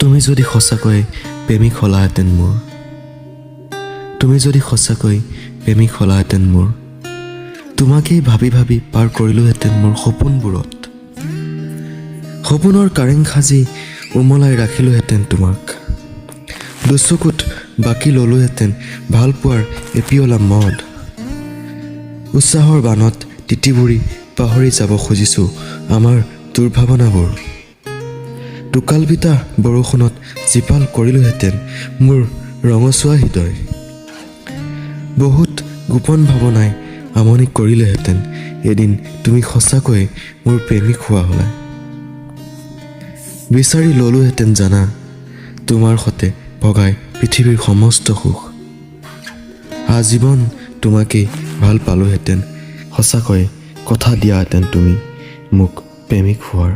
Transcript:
তুমি যদি সঁচাকৈ প্ৰেমিক হ'লাহেঁতেন মোৰ, তুমি যদি সঁচাকৈ প্ৰেমিক হ'লাহেঁতেন মোৰ, তোমাকেই ভাবি ভাবি পাৰ কৰিলোহেঁতেন মোৰ সপোনবোৰত। সপোনৰ কাৰেং সাজি উমলাই ৰাখিলোহেঁতেন তোমাক, দুচকুত বাকি ল'লোহেঁতেন ভালপোৱাৰ এপিয়লা মদ। উৎসাহৰ বানত তিতি বুৰি পাহৰি যাব খুজিছোঁ আমাৰ দুৰ্ভাৱনাবোৰ। টোকালপিটা বৰষুণত জীপাল কৰিলোহেঁতেন মোৰ ৰঙচুৱা হৃদয়। বহুত গোপন ভাৱনাই আমনি কৰিলেহেঁতেন এদিন তুমি সঁচাকৈ মোৰ প্ৰেমিক হোৱা হ'লে। বিচাৰি ল'লোহেঁতেন জানা, তোমাৰ সতে ভগাই পৃথিৱীৰ সমস্ত সুখ। আজীৱন তোমাকেই ভাল পালোহেঁতেন, সঁচাকৈ কথা দিয়াহেঁতেন তুমি মোক প্ৰেমিক হোৱাৰ।